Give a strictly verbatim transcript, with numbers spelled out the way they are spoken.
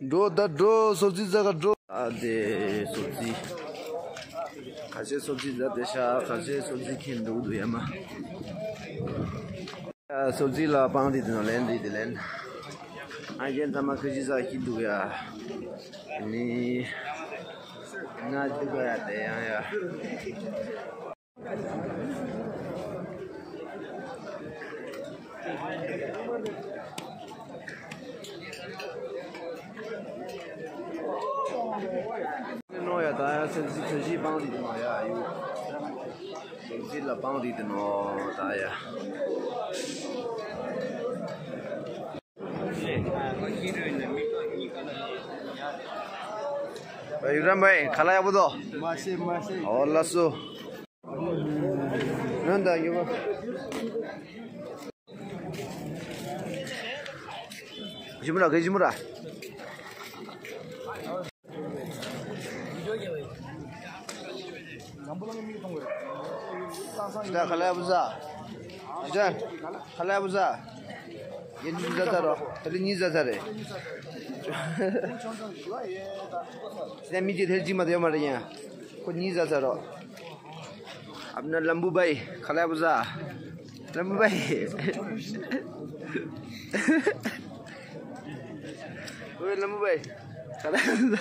འགྲོ་ད་འགྲོ། སོ་རྩི་རྫ་ག་འགྲོ། ཨ་དེ་སོ་རྩི། ཁ་ཤས་སོ་རྩི་རྫ་དེ་ཤ། ཁ་ཤས་སོ་རྩི་ཁྱེར་འགྲོ་འདུག་ཡ་མ། ཨ་སོ་རྩི་ལ་སྤང་དེ་དེ་ནང་ལེན་དེ་དེ་ལེན། ཨ་རྒན་ཚང་མ་ཁ་ཤས་ཟ་གི་འདུག་ཡ། ནི། ང་འདུག་ཡ་དེ་ཡང་ཡ། ནོ་ཡ་ད་ཡ་སེམས་སི་ཚོད་གཞི་སྤང་རིགས་དེ་ནོ་ཡ་ཡུ། སེམས་སི་ལ་སྤང་རིགས་དེ་ནོ་ད་ཡ། ཡུ་རམ་བའི་ཁ་ལ་ཡ་བུ་དོ། མ་ཤེས་མ་ཤེས། ཨོ་ལ་སུ། ནན་ད་ཡུ་བ། ཞི་མོ་ར་གེ་ཞི་མོ་ར། ད་ཁ་ལ་བུ་ཟ། ད་ཁ་ལ་བུ་ཟ། ཡིན་ཟ་ཟ་རོ། ད་ལི་གཉིས་ཟ་ཟ་རེད། ད་མི་གཅིག་ཐེར་གཅིག་མ་དེ་ཡོད་མ་རེད་ཡིན། ཁོ་གཉིས་ཟ་ཟ་རོ། ཨབ་ན་ལམ་བུ་བའི་ཁ་ལ་བུ་ཟ། ལམ་བུ་བའི། ཨོའི་ལམ་བུ་བའི་ཁ་ལ་བུ་ཟ།